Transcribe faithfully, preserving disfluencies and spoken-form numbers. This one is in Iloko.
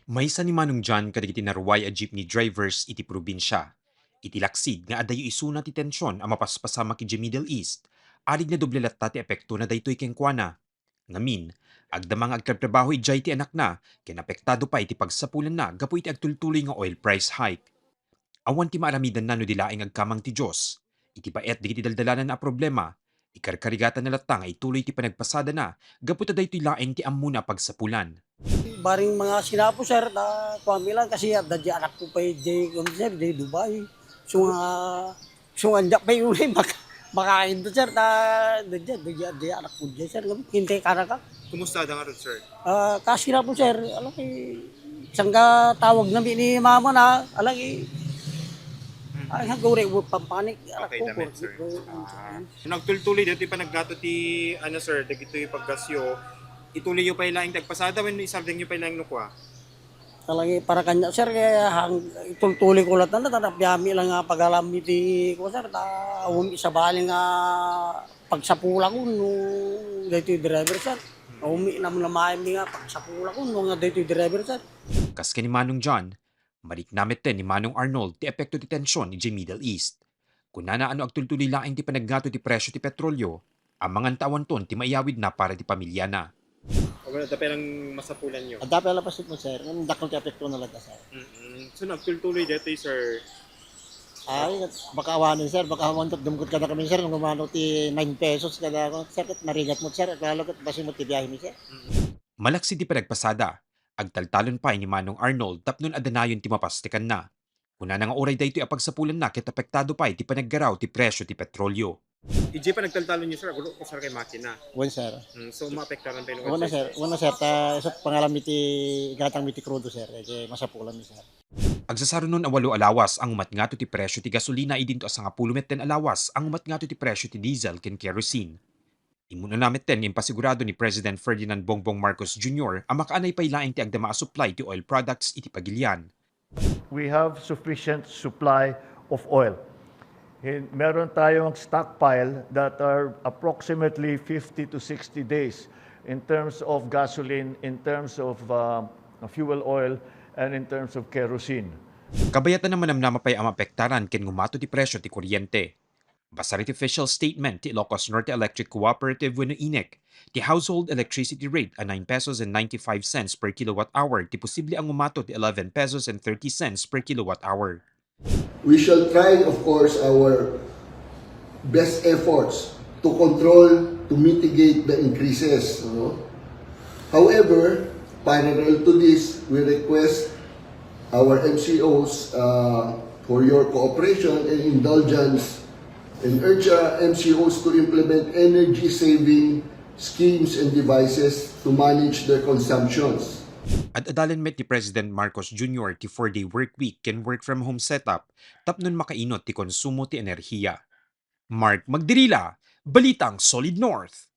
Maysa ni Manong John kadagiti naruay a jeepney drivers iti probinsia. Iti laksid nga adayo isuna ti tension a mapaspasama idiay Middle East, arig na doble latta ti epektona daytoy kenkuana. Ngamin, agdama nga agtrabtrabaho idiay ti anakna, ken apektado pay ti pagsapulanna gapu iti agtultuloy nga oil price hike. Awan ti maaramidanna no di laeng agkamang ti Dios. Iti paet dagiti daldalananna a problema, ikarkarigatanna latta nga ituloy ti panagpasadana gapu ta daytoy laeng ti ammona a pagsapulan. Barring mga sinapo, sir, ta kuan mi lang kasi adda di anakko pay di, kuan, sir, di Dubai. So nga, so nga, diak pay unay mak-, makain to, sir, ta di, di, di, di anakko di, sir, hintay karaka. Kumusta da nga ron, sir? Ah, kasi na po, sir, alaki, sangga tawag na ni mama na, alaki, ay, haguri, pampanik, alak Okay, po, damit, sir. Ah. Nagtultuloy dito yung panaggato ti, ano, sir, dagito yung paggasyo. Ituloy yung pailaing tagpasada, when isardeng yung pailaing nukwa? Alaki, para kanya, sir, kaya hang, itultuloy ko lahat na, tatapyami lang nga pagalam iti, ko, sir, ta, um, isabali nga pagsapula ko, no, daytoy driver, sir. Umi naman na maayam nga pagsapula ko, no, nga daytoy driver, sir. Kas ken ni Manong John, marikna metten ni Manong Arnold ti epekto ti tension idiay Middle East. Kunana a no agtultuloy laeng ti panaggato ti presyo ti petrolio, amangan ta awanton ti maiyawidna para ti pamilyana. O, adda pay lang masapulan nyo? Adda pay lang pasit mo, sir. Ang dakkel ti epekto na lang, sir. Mm-mm. So, nagtultuloy dito, sir? Ay, baka awanen, sir. Baka awan ket dumgod kada kami, sir. Nung umano ti nine pesos kada, sir, ket marigat mo, sir. Lalo ket basi mo ti biyahe mi, sir. Mm-mm. Malaksid ti panagpasada, agtaltalon pay ni Manong Arnold tapno adda nayon ti mapastekanna. Kunana nga uray daytoy a pagsapulanna ket apektado pay ti panaggaraw ti presyo ti petrolio. Idiay panagtaltalon nyo, sir, agulo ko, sir, kay makina. Wen, sir. Mm, so, maapektaran pay no Wen na, sir. Wen na, sir. Ta, isu pangalam iti, igatang mi ti krudo, sir. Kay masapulan mi, sir. Agsasarunon a walo a lawas ang umatngato ti presyo ti gasolina idinto a sangapulo metten a lawas ang umatngato ti presyo ti diesel ken kerosene. Immunona metten nga impasigurado ni President Ferdinand Bongbong Marcos Junior a makaanay pay laeng ti agdama a supply ti oil products iti pagilian. We have sufficient supply of oil. Hin-, meron tayong stockpile that are approximately fifty to sixty days in terms of gasoline, in terms of, uh, fuel oil, and in terms of kerosene. Kabayatan a manamnama pay a maapektaran ken ngumato ti presyo ti kuryente. Basar iti official statement ti Ilocos Norte Electric Cooperative wenno INEC, ti household electricity rate a nine pesos and ninety-five cents per kilowatt hour ti posible a ngumato ti eleven pesos and thirty cents per kilowatt hour. We shall try, of course, our best efforts to control, to mitigate the increases, no? However, parallel to this, we request our M C Os, uh, for your cooperation and indulgence and urge, uh, M C Os to implement energy-saving schemes and devices to manage their consumptions. Ad-adalen met ni President Marcos Junior ti four-day workweek ken work-from-home setup tapno makainut ti konsumo ti enerhiya. Mark Magdirila, Balitang Solid North.